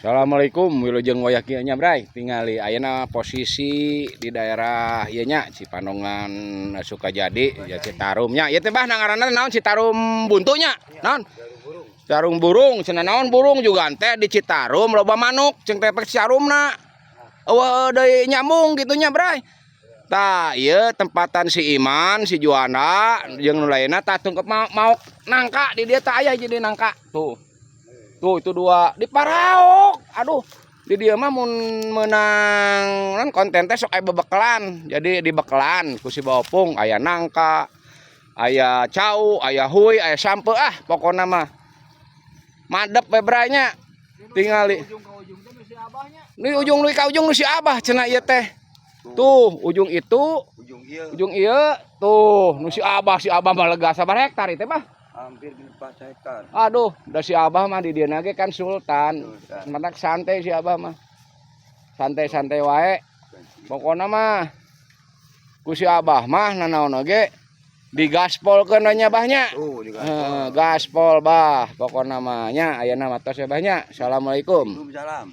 Assalamualaikum, wilujeng wayah kieu nya, Bray. Tingali ayeuna posisi di daerah ieu nya, Cipanongan, Sukajadi ya, Citarum nya. Ieu teh, Bah, ngaranna naon? Citarum buntu nya? Naon? Citarum burung cenah. Naon burung juga teh, di Citarum loba manuk jeung tepek Citarumna. Euweuh deui nyambung kitu nya, Bray. Tah, ieu tempatan si Iman, si Juanda jeung nu lainna. Tah, tungkep mau, mau nangka di dieu tah, aya jadi nangka. Tuh. Tuh, itu dua di paraok. Aduh, di dieu mah mun menang kan konten teh sok aya bebekelan. Jadi di bekelan ku si Bopung aya nangka, aya cau, aya hui, aya sampe, ah pokona mah. Madep we, Bray, nya. Tingali. Ujung ke ujung teh si abahnya. Di ujung deui ka ujung nu si Abah cenah ieu teh. Tuh, ujung itu, Ujung iya. Ujung ieu tuh nu si Abah, si Abah mah lega. Sabaraha hektar ieu teh, Bah? Hampir 4 hektar. Aduh, udah si Abah mah di dieu ge kan sultan. Sultan. Matak santai si Abah mah. Santai-santai wae. Pokona mah ku si Abah mah nanaon oge digaspolkeun we nya, Bah, nya. Tuh di Eh, gaspol, Bah, pokona mah nya. Ayeuna mah tos ya, Bah, nya. Assalamualaikum. Waalaikumsalam.